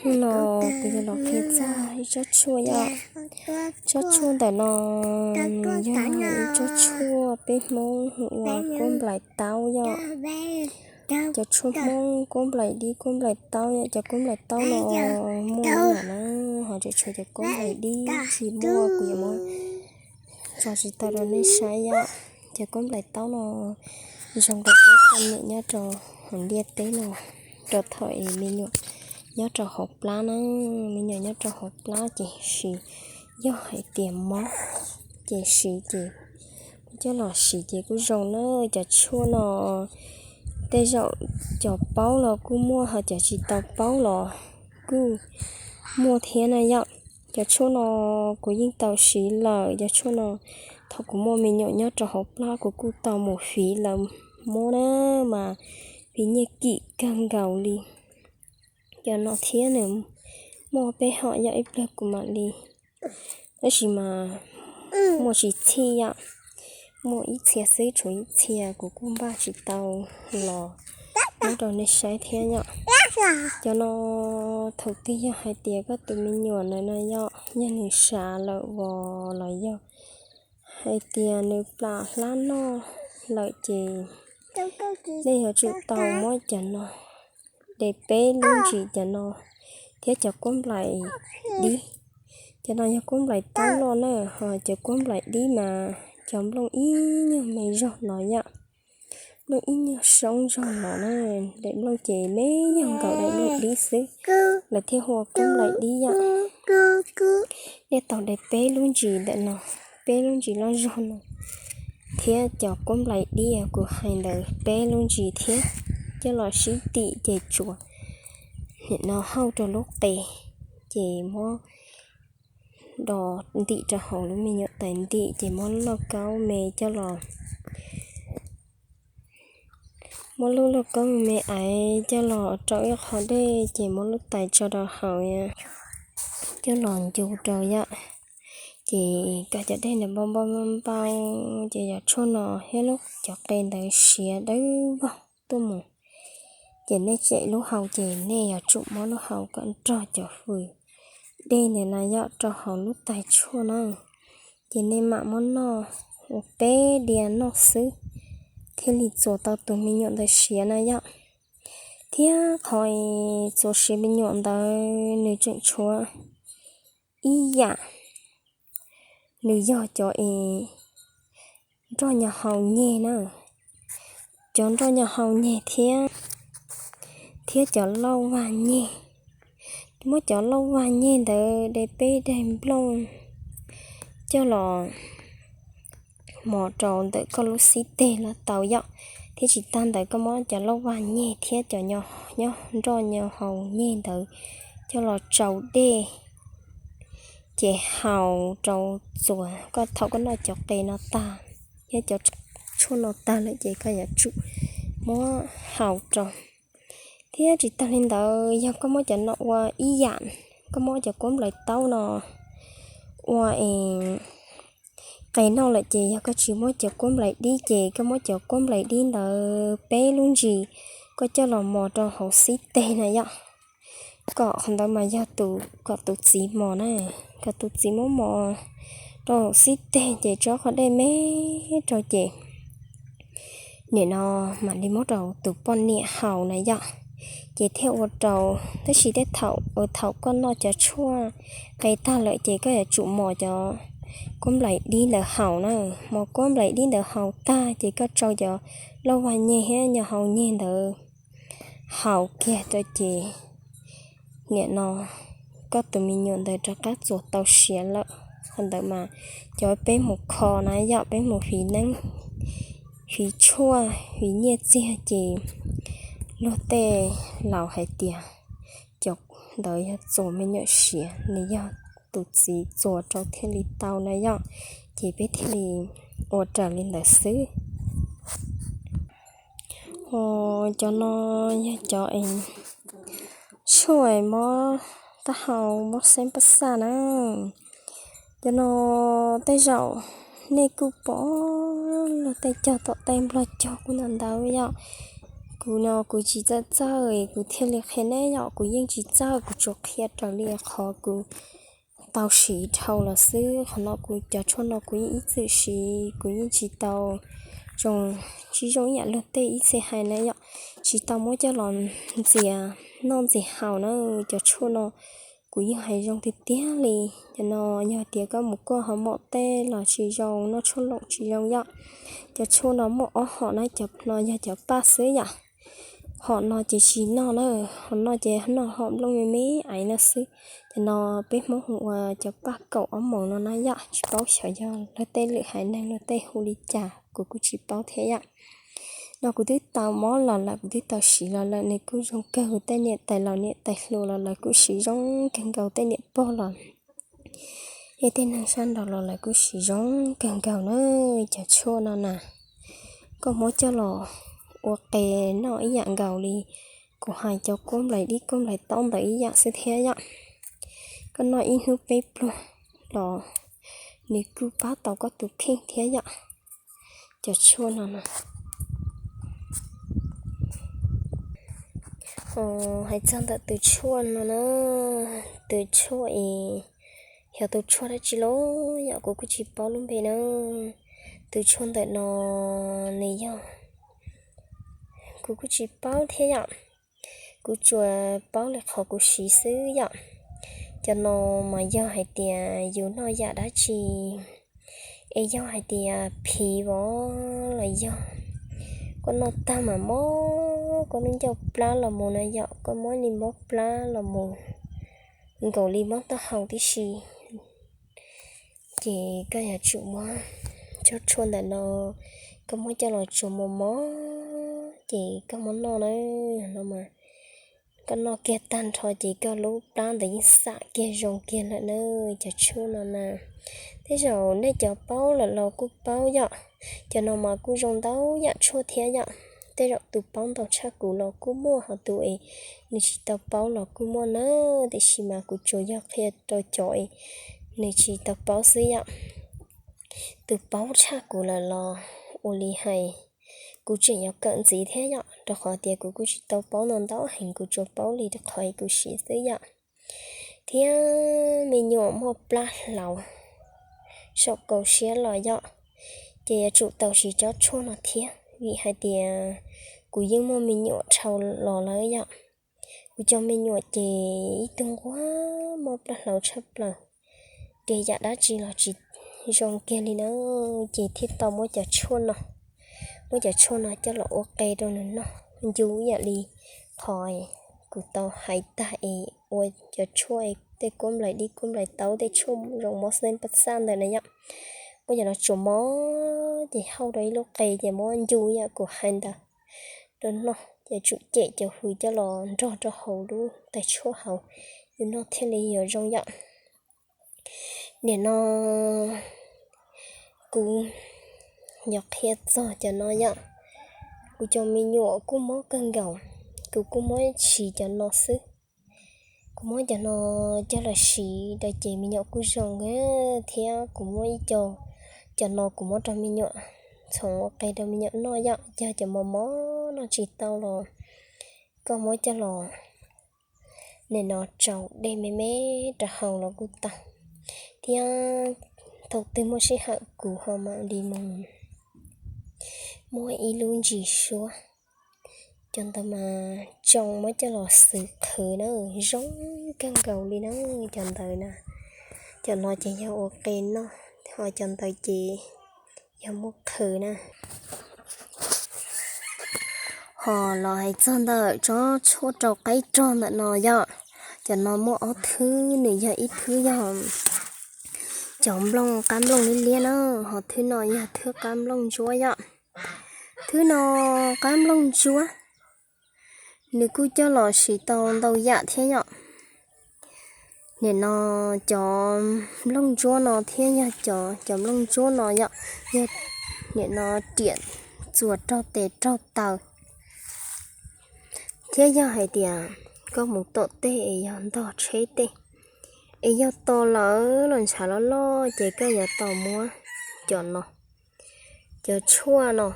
No kuv yuav los qhia txog ib tsob tshuaj yom. Tsob tshuaj ntawm no yog ib tsob tshuaj peb Hmoob hu ua kuab nplaim taub yom. Cov tshuaj Hmoob kuab nplaim dib kuab nplaim taub yom. Cov kuab nplaim taub no muaj ib yam na, ho tseem tshuav cov kuab nplaim dib tsis muaj, kuv yuav muab tso tsis tau rau nej saib yom. Cov kuab nplaim taub no zoo rau peb cov me nyuam nyob rau hauv ntiaj teb no, rau thaum es me nyuam nyob rau hauv plab na, me nyuam nyob rau hauv plab ces siv, yog hais tias mob ces siv ces coj los siv ces kuj zoo na. Cov tshuaj no tej zaum cov paub los kuj muaj, ho cov tsis tau paub los kuj muaj thiab na yom. Cov tshuaj no kuv yeej tau siv lawm. Cov tshuaj no thaum kuv muaj me nyuam nyob rau hauv plab kuv kuj tau mus fiv lawv muab na, mas fiv nyiaj kim kawg nkaus li. Cov no thiab nws muaj peb hom yom, ib pliag kuv mam li, tab sis mas muaj tsis txhij yom, muaj ib txhia xwb, tshuav ib txhia kuv kuj npaj tsis tau los muab rau nej saib thiab yom. Cov no thaum twg yog hais tias koj tus me nyuam ntawd no yom, yog nws sav lawm os los yog hais tias nws plam hlab noj lawm ces nej yuav tsum tau muab cov no de peb lub ntsis cov no thiab cov kuab nplaim dib. Cov no yog kuab nplaim taub loj na, ho cov kuab nplaim dib mas cov nplooj ib nyuag me zog no yom. Nplooj ib nyuag soob zog no na, daim nplooj ces me nyuag nkaus daim nplooj dib xwb, lawv thiaj hu ua kuab nplaim dib yom. Nej tau de peb lub ntsis ntawm no, peb lub ntsis loj zog no, thiab cov kuab nplaim dib kuv hais ntawd peb lub ntsis thiab, coj los sib tim ces tsuas nim no hauj rau lub qe, ces muab do ntim rau hauv lub me nyuam tais ntim ces muab lauj kaub me coj los, muab lub lauj kaub me me aiv coj los rau ib qho dej ces muab lub tais tso rau hauv, coj los ncu rau yom. Ces kom cov dej ntawd npau npau npau, ces cov tshuaj no thiab lub cov qe ntawd siav dawb vog tuaj mus. Ces nej tsem lub hau ces nej yuav tsum muab lub hau kom nrog cov fws dej ntawd na yom rau hauv lub tais tshuaj na. Ces nej mam muab noj ua peb diav noj xwb, thiaj li txuas tau tus me nyuam ntawd siav na yom. Thiab qhov es txuas siav me nyuam ntawd nws tseem tshuav ib yam, nws yog cov es nroj nyo hau nyeg na, cov nroj nyo hau nyeg thiab, thiab cov lauj vag nyeg. Muab cov lauj vag nyeg ntawd de peb daim nplooj coj los mos rau ntawm koj lub xib teg los tau yom. Thiab tsis tag ntawd koj muab cov lauj vag nyeg thiab cov nroj nyo hau nyeg ntawd coj los tsau dej, ces haus rau txuas koj thaum koj noj cov qe no tag, thiab cov tshuaj no tag lawm ces koj yuav tsum muab haus rau. Thiab tsis tag li ntawd yog koj muab cov no ua ib yam, koj muab cov kuab nplaim taub no ua es qe noj lawm ces yog koj tsis muab cov kuab nplaim dib ces koj muab cov kuab nplaim dib ntawd peb lub ntsis, koj coj los mos rau hauv xib teg na yom. Kom qhov ntawd mas yog tus, kom tus txiv mos na, kom tus txiv muab mos rau hauv xib teg ces tso qhov dej me rau ces nim no mam li muab rau tus poj niam haus na yom. Ces thiaj ua rau, tab sis tej thaum, thaum koj noj cov tshuaj qe tag lawm ces koj yuav tsum mos cov kuab nplaim dib ntawd haus na. Mos kuab nplaim dib ntawd haus tag ces koj tsau cov lauj vag nyeg thiab nyo hau nyeg ntawd haus kiag rau ces nim no koj tus me nyuam ntawd rov qab txuas tau siav lawm. Qhov ntawd mas cov peb mus kho na yom, peb mus fiv neeb, fiv tshuaj, fiv nyiaj txiag ces luag tej laus hais tias cov ntawd yog txuas me nyuam siav, nws yog tus txiv txuas rau thiaj li tau na yom. Ces peb thiaj li ua raws li ntawd xwb. Cov no yog cov es tshuaj mob taub hau, mob xeeb pab xaj na. Cov no tej zaum nej kuj pom luag tej cog tom tej nplog cog kuj ntau ntau yom. Kuv no kuv tsis txawj txawj kuv thiaj li qhia neb yom, kuv yeej tsis txawj, kuv tsuas qhia raws li qhov kuv tau siv dhau los xwb. Qhov no kuv cov tshuaj no kuv yeej ib txwm siv, kuv yeej tsis tau zoo, tsis zoo ib yam luag tej ib txhia hais na yom, tsis tau muab coj los ntxias noj ntxias haus na. Cov tshuaj no kuv yeej hais zoo tiag tiag li. Cov no yog tias koj mus kuaj hauv mom tej los tsis zoo, noj tshuaj loos tsis zoo yom. Cov tshuaj no muaj ob hom na, cov no yog cov paj xwb yom. Hom no ces tsis noj na, hom no ces noj hom nplooj me me aiv no xwb. Cov no peb Hmoob hu ua cov paj kaum ob moos no na yom, tsis paub xyov yog luag tej lwm haiv neeg luag tej hu li cas kuv kuj tsis paub thiab yom. No kuv twb tau mob los lawm, kuv twb tau siv los lawm, nws kuj zoo kawg, tej niam tais laus niam tais hluas los lawv kuj siv zoo kawg nkaus, tej niam pog los, tej neeg sab nraud los lawv kuj siv zoo kawg nkaus na. Cov tshuaj no na, koj muab coj los ua qe noj ib yam nkaus li kuv hais cov kuab nplaim dib kuab nplaim taub ntawd ib yam xwb thiab yom. Koj noj ib hnub peb pluag los nws kuj pab tau koj tus kheej thiab yom. Cov tshuaj no na, hais txog ntawm tus tshuaj no na, tus tshuaj es yog tus tshuaj dab tsi los yom, kuv kuj tsis paub lub npe na. Tus tshuaj ntawm no nws yog, kuv kuj tsis paub thiab yom. Kuv tsuas paub li qhov kuv siv xwb yom. Cov no mas yog hais tias yus noj yam dab tsi, es yog hais tias phiv vov los yog koj noj tag mas mob koj lub ncauj plab los mus na yom, koj mob li mob plab los mus nkaus li mob taub hau tib si, ces koj yuav tsum muab cov tshuaj ntawm no, koj muab coj los tsuav mos mos, ces koj muab noj na, no mas koj noj kiag tag nrho ces koj lub plab ntawd yeej xam kiag zoo kiag lawm na, cov tshuaj no na. Tej zaum nej cov paub lawm los kuj paub yom, cov no mas kuj zoo ntau yam tshuaj thiab yom. Tej zaum tus paub ntau tshaj kuv los kuj muaj, ho tus es nws tsis tau paub los kuj muaj na, tiam sis mas kuv tsuas yog qhia rau cov es nws tsis tau paub xwb yom. Tus paub tshaj kuv lawm los ua li hais, kuv tseem yuav kawm ntxiv thiab yom, rau qhov tias kuv kuj tsis tau paub ntau ntau heev, kuv tsuas paub li rau qhov kuv siv xwb yom. Thiab me nyuam muaj plab hlaus saum kaus siab los yom, ces yuav tsum tau siv cov tshuaj no thiab, vim hais tias kuv yeej muaj me nyuam dhau los lawm yom. Kuv cov me nyuam ces ib tug nquag mob plab hlaus tshaj plaws, ces yam dab tsi los tsis zoo kiag li na, ces thiaj tau muab cov tshuaj no, muab cov tshuaj no coj los ua qe rau nws noj ncu ib yam li qhov kuv tau hais tag es ua cov tshuaj tej kuab nplaim dib kuab nplaim taub tej tshuaj zoo mob xeeb paj xaj ntawd na yom. Muab cov no tsuas mob ces hau rau ib lub qe ces muab ncu ib yam kuv hais ntawd rau noj, ces tsum cem cov hws coj los nrog rau hauv lub tais tshuaj hauv, yus noj thiaj li yuav zoo yom. Nim no kuv yog qhia txog cov no yom, kuv cov me nyuam kuj mob kawg nkaus, kuv kuj muab siv cov no xwb. Kuv muab cov no coj los siv rau ces me nyuam kuj zoo thiab, kuv muab ib co, cov no kuv muab rau me nyuam txhoov ua qe rau me nyuam noj yom, yog cov mos mos noj tsis tau los koj muab coj los nim no tsaus dej me me rau haus los kuj tau. Thiab thaum twg muaj sij hawm kuv ho mam li mus muab ib lub ntsis suab, cov ntawd mas tsoo muab coj los xwb qhwv na, zoo kawg nkaus li na. Cov ntawd na, cov no ces yog ua qe noj, ho cov ntawd ces yog muab qhwv na. Ho los hais txog ntawm tsob tshuaj rau qaib rog ntawm no yom, cov no muaj ob thwb, nws yog ib thwb yog cov nplooj qab nplooj liab liab na, ho thwb no yog thwb qab nplooj ntsuab yom. Thwb no qab nplooj ntsuab, nws kuj coj los siv tau ntau yam thiab yom. Nim no cov nplooj ntsuab no thiab yog cov, cov nplooj ntsuab no yom, yog nim no riam txuas raug tes raug taw, thiab yog hais tias koj mus tom tej es yog ntog tsheb tej, es yog to lawm los ntshav loj loj ces koj yuav tau muab cov no, cov tshuaj no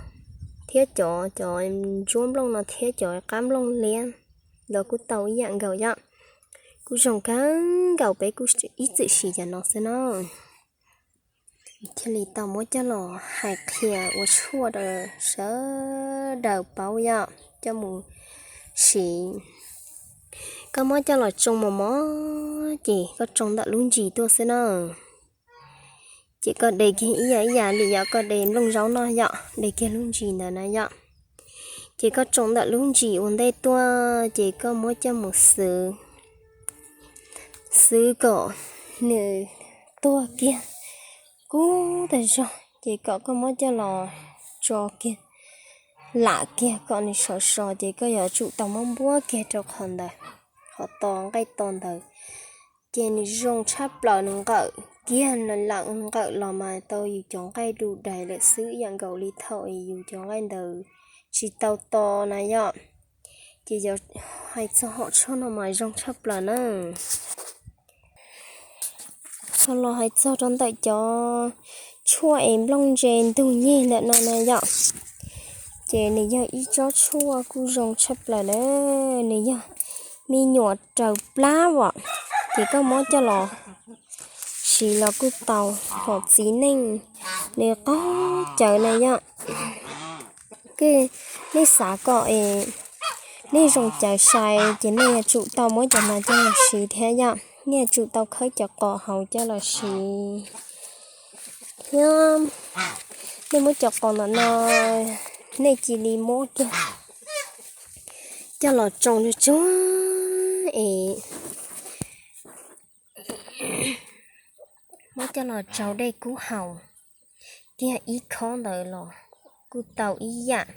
thiab cov cov ntsuab nplooj no thiab cov qab nplooj liab los kuj tau ib yam nkaus yom. Kuj zoo kawg nkaus, peb kuj ib txwm siv cov no xwb na. Thiaj li tau muab coj los hais qhia ua tshuaj rau sawv daws paub yom, coj mus siv. Koj muab coj los tsoo mos mos ces koj tsoo ntawm lub ntsis tuaj xwb na. Ces koj de kiag ib yam ib yam li yog koj de nplooj zaub no yom, de kiag lub ntsis ntawd na yom. Ces koj tsoo ntawm lub ntsis ua ntej tuaj ces koj muab coj mus xwb, xwb kom nws tuag kiag kub tas zog ces kom koj muab coj los tso kiag, lam kiag kom nws sov so ces koj yuav tsum tau muab npuab kiag rau qhov ntawd, qhov to nqaij to ntawd. Ces nws zoo tshaj plaws, nws nqawm kiag lawm, nqawm los mas tau yus cov nqaij du dais lawm xwb, ib yam nkaus li thaum yus cov nqaij ntawd tsis tau to na yom. Ces yog hais txog hom tshuaj no mas zoo tshaj plaws na. Txog los hais txog rau ntawm cov tshuaj es nplooj ntse ntug nyeg ntawm no na yom, ces nws yog ib tsob tshuaj kuj zoo tshaj plaws na. Nws yog me nyuam raws plab os, ces koj muab coj los siv los kuj tau. Hom txiv neej nws qaug cawv na yom. Ces nej xav kom es nej zoo cawv sai ces nej yuav tsum tau muab cov no coj los siv thiab yom. Nej yuav tsum tau khawb cov qos hauv coj los siv thiab. Nej muab cov qos ntawm no, nej cia li muab kiag coj los tsoo tsuag tsuag es muab coj los tsau dej kub haus kiag ib khob ntawd los kuj tau ib yam.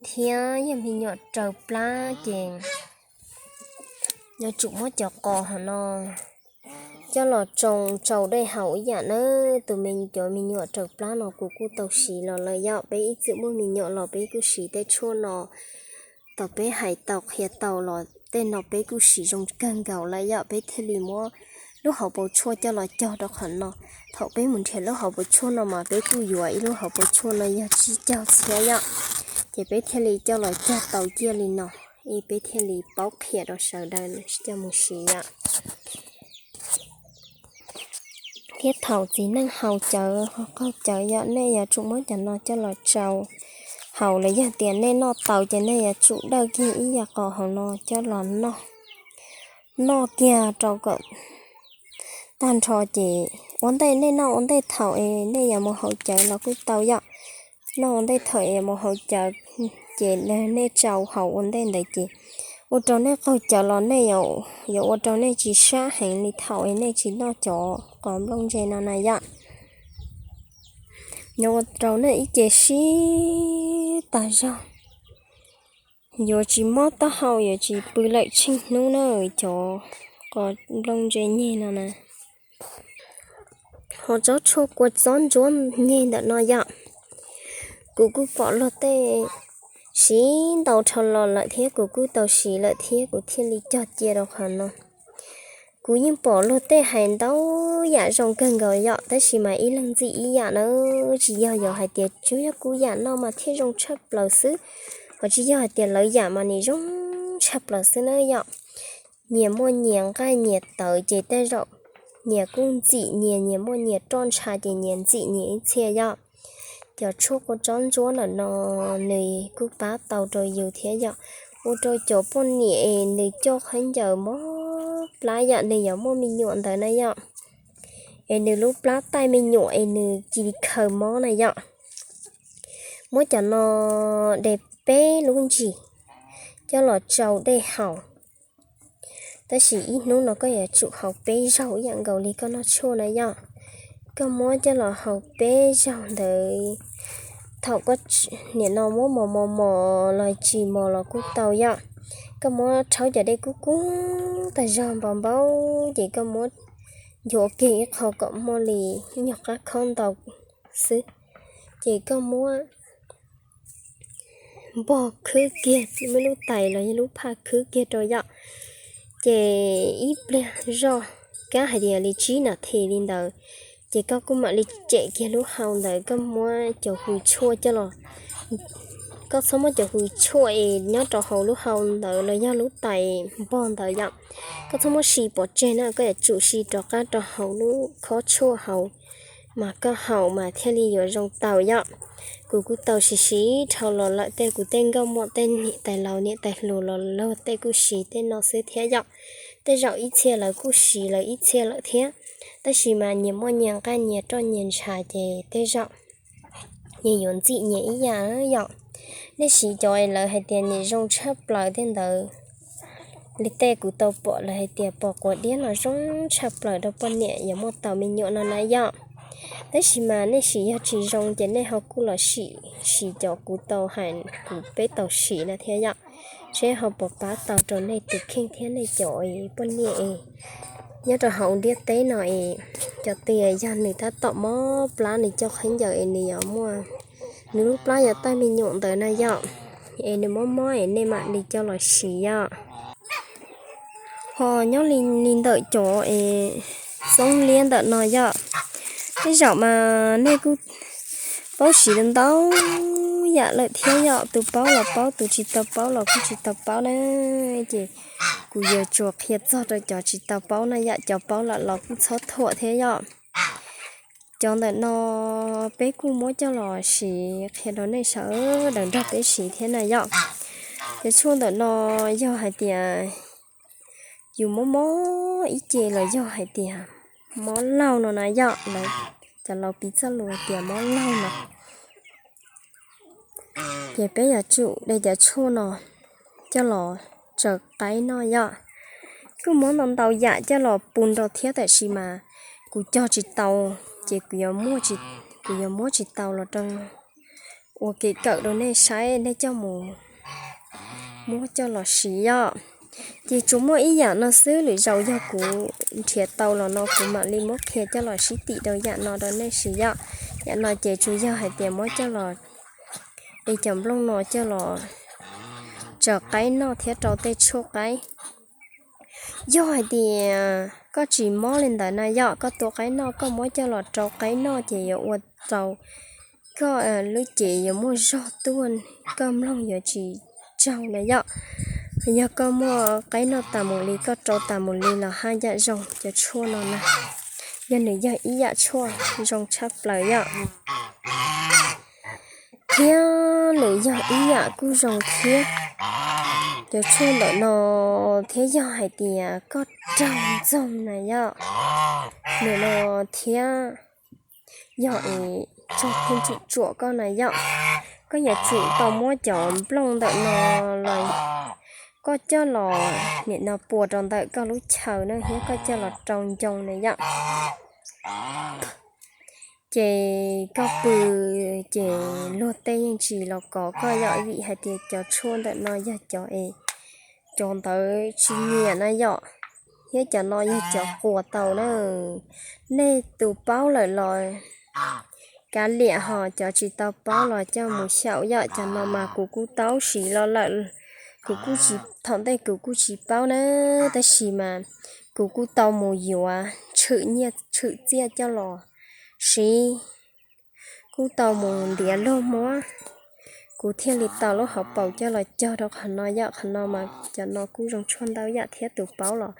Thiab yog me nyuam raws plab ces yuav tsum muab cov qos hauv no coj los tsoo tsau dej haus ib yam na. Tus me, cov me nyuam raws plab no kuv kuj tau siv los lawm yom. Peb ib txwm muaj me nyuam los peb kuj siv tej tshuaj no. Thaum peb hais tau qhia tau los tej no peb kuj siv zoo kawg nkaus lawm yom. Peb thiaj li muab lub hauv paus tshuaj coj los cog rau qhov no. Thaum peb mus nrhiav lub hauv paus tshuaj no mas peb kuj yuav ib lub hauv paus tshuaj no yog tsib caug txhiab yom. Ces peb thiaj li coj los cog tau ciaj li no, es peb thiaj li paub qhia rau sawv daws coj mus siv yom. Thiab thaum txiv neej haus cawv ho qaug cawv yom, nej yuav tsum muab cov no coj los tsau haus, los yog tias nej noj tau ces nej yuav tsum dawj kiag ib yam qos hauv no coj los noj, noj kiag rau kom tag nrho ces ua ntej, nej noj ua ntej thaum es nej yuav mus haus cawv los kuj tau yom. Noj ua ntej thaum es mus haus cawv ces nej tsau haus ua ntej ntawd ces ua rau nej qaug cawv los nej yuav ua rau nej tsis sab heev li thaum es nej tsis noj cov qos nplooj ntse no na yom. Yuav ua rau nej ib ce sib tag zog, yuav tsis mob taub hau, yuav tsis pw lawm tsheej hnub na. Cov qos nplooj ntse nyeg no na, ho tsob tshuaj kua txob ntsuab nyeg ntawm no yom, kuv kuj pom luag tej siv ntau dhau los lawm thiab kuv kuj tau siv lawm thiab kuv thiaj li cog cia rau qhov no. Kuv yeej pom luag tej hais ntau yam zoo kawg nkaus yom, tab sis mas ib leeg ntxim ib yam na. Tsis yog yuav hais tias tsuas yog kuv yam no mas thiaj zoo tshaj plaws xwb, ho tsis yog hais tias lawv yam mas nws zoo tshaj plaws xwb na yom. Nyias muaj nyias nqaij nyias tawv ces tej zaum nyias kuj ntxim nyias, nyias muaj nyias roj ntsha ces nyias ntxim nyias ib txhia yom. Cov tshuaj kua txob ntsuab ntawm no nws kuj pab tau rau yus thiab yom. Ua rau cov poj niam es nws coj khaub ncaws mob plab yom, nws yuav muaj me nyuam ntawd na yom, es nws lub plab taij me nyuam es nws cia li khaws mob na yom. Muab cov no de peb lub ntsis coj los tsau dej haus. Tab sis ib hnub no koj yuav tsum haus peb zaug ib yam nkaus li koj noj tshuaj na yom. Koj muab coj los haus peb zaug ntawd, thaum koj nim no muab mos mos mos los tsis mos los kuj tau yom. Koj muab rhaub cov dej kub kub tag zog npau npau ces koj muab nchuav kiag ib qho kom muaj li ib nyuag qab khob ntau xwb, ces koj muab npog khwb kiag, muab lub tais los yog lub phaj khwb kiag rau yom. Ces ib pliag zoj, kab hais tias li tsib nas this li ntawd, ces koj kuj mam li tsem kiag lub hau ntawd, koj muab cov hws tshuaj coj los. Koj txhob muab cov hws tshuaj es nyob rau hauv lub hau ntawd los yog lub tais npog ntawd yom. Koj txhob muab si pov tseg na, koj yuav tsum si rov qab rau hauv lub khob tshuaj hauv, mas koj haus mas thiaj li yuav zoo tau yom. Kuv kuj tau siv siv dhau los lawm, tej kuv tej nkauj muam tej niam tais laus niam tais hluas los luag tej kuj siv tej no xwb thiab yom. Tej zaum ib txhia lawv kuj siv lawv ib txhia lawm thiab, tab sis mas nyias muaj nyias nqaij nyias roj nyias ntshav ces tej zaum nyias yuav ntxim nyias ib yam yom. Nej siv cov es lawv hais tias nyias zoo tshaj plaws tej ntawd li tej kuv tau pom lawv hais tias pos quav diab los zoo tshaj plaws rau poj niam yuav muaj tau me nyuam no na yom. Tab sis mas nej siv yog tsis zoo ces nej ho kuj los sim siv cov kuv tau hais kuv peb tau siv na thiab yom, seb ho puas pab tau rau nej tus kheej thiab nej cov poj niam es nyob rau hauv ntiaj teb no es cov twg yog nws tab tom mob plab nws coj khaub ncaws es nws yuav muaj, nws lub plab yuav tawg me nyuam ntawd na yom, es nws mob mob es nej mam li coj los siv yom. Ho nyob li ntawm cov es txoob liab ntawm no yom, tej zaum mas nej kuj paub siv ntau yam lawm thiab yom, tus paub los paub tus tsis tau paub los kuj tsis tau paub na. Ces kuv yuav tsuas qhia txog rau cov tsis tau paub na yom, cov paub lawm los kuj txhob thuam thiab yom. Cov ntawm no peb kuj muab coj los siv qhia rau nej sawv daws nrog peb siv thiab na yom. Cov tshuaj ntawm no yog hais tias yus mob mob ib ce los yog hais tias mob laug no na yom, cov laus piv txoj lus hais tias mob laug no, ces peb yuav tsum de cov tshuaj no coj los tsaws qaib noj yom. Kuj muab ntau ntau yam coj los pus nrog thiab tab sis mas kuv cog tsis tau, ces kuv yuav muab tsis tau los rau ua kev kawm rau nej saib nej coj mus muab coj los siv yom. Ces tsuas muaj ib yam no xwb, lwm zaus yog kuv nrhiav tau los no kuv mam li muab qhia coj los sib tim rau yam no rau nej siv yom. Yam no ces tsuas yog hais tias muab coj los de cov nplooj no coj los tsaws qaib noj thiab rau tej tshuaj qaib. Yog hais tias koj tsis mob li ntawd na yom, koj tua qaib noj koj muab coj los rau qaib noj ces yuav ua rau koj lub cev yuav muaj zog tuaj, koj mloog yuav tsis tsaug na yom. Yog koj muaj qaib noj tas mus li koj rau tas mus li los haj yam zoo cov tshuaj no na. Yog nws yog ib yam tshuaj zoo tshaj plaws yom. Thiab nws yog ib yam kuj zoo thiab cov tshuaj ntawm no, thiab yog hais tias koj raug ntxoog na yom, nim no thiab yog es tsaug pheej tsuam tsuam koj na yom, koj yuav tsum tau muab cov nplooj ntawm no los koj coj los nim no puas rau ntawm koj lub chaw na thiab koj coj los rau ncoo na yom. Ces koj pw ces luag tej yeej tsis los kov koj yom, vim hais tias cov tshuaj ntawm no yog cov es cov ntawd tsis nyiam na yom, thiab cov no yog cov quas tau na. Nej tus paub lawm los kav liam, ho cov tsis tau paub los coj mus xyaum yom. Cov no mas kuv kuj tau siv los lawm, kuv kuj tsis, thaum ntej kuv kuj tsis paub na, tab sis mas kuv kuj tau mus yuav tshwm nyiaj tshwm txiaj coj los siv, kuj tau mus ntiav luag muab, kuv thiaj li tau lub hauv paus coj los cog rau qhov no yom. Qhov no mas cov no kuj zoo tshuaj ntau yam thiab tus paub los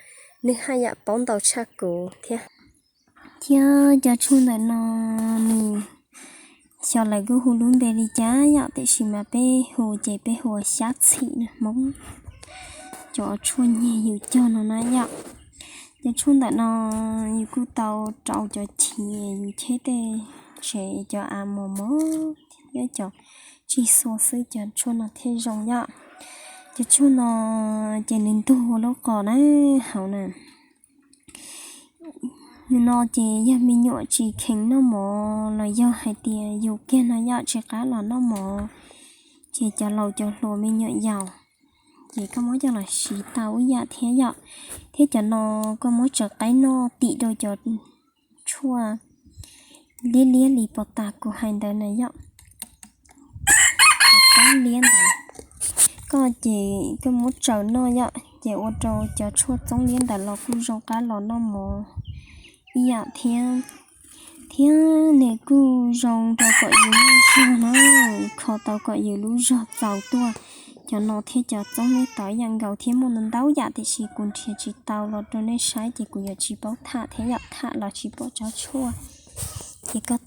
nws haj yam paub ntau tshaj kuv thiab. Thiab cov tshuaj ntawm no nws xyov lawv kuj hu lub npe li cas yom, tiam sis mas peb hu ces peb hu xyab txhim na, Hmoob cov tshuaj nyeg yus cog no na yom. Cov tshuaj ntawm no yus kuj tau rau cov chiv yus cheb tej tsev, cov av mos mos thiab cov tsig xua xwb cov tshuaj no thiaj zoo yom. Cov tshuaj no ces nws ntug ua lub qos na hauv na. Nws no ces yog me nyuam tsis kheev noj mov los yog hais tias yus kiag no yom tsis qab los noj mov, ces cov laus cov hluas me nyuam yaus ces koj muab coj los siv tau ib yam thiab yom. Thiab cov no koj muab tsaws qaib noj tim rau cov tshuaj liab liab li pos tas kuv hais ntawd na yom. Txoob liab ntawd, koj ces koj muab tsaws noj yom, ces ua rau cov tshuaj txoob liab ntawd los kuj zoo qab los noj mov ib yam thiab. Thiab nws kuj zoo rau kom yus lub zog na, kho tau kom yus lub zog txaus tuaj. Cov no thiab cov txoob neb tau ib yam nkaus thiab, muaj ntau ntau yam tiam sis kuv nrhiav tsis tau los rau nej saib ces kuv yuav tsis paub tham thiab yam tham los tsis pom tsob tshuaj. Ces koj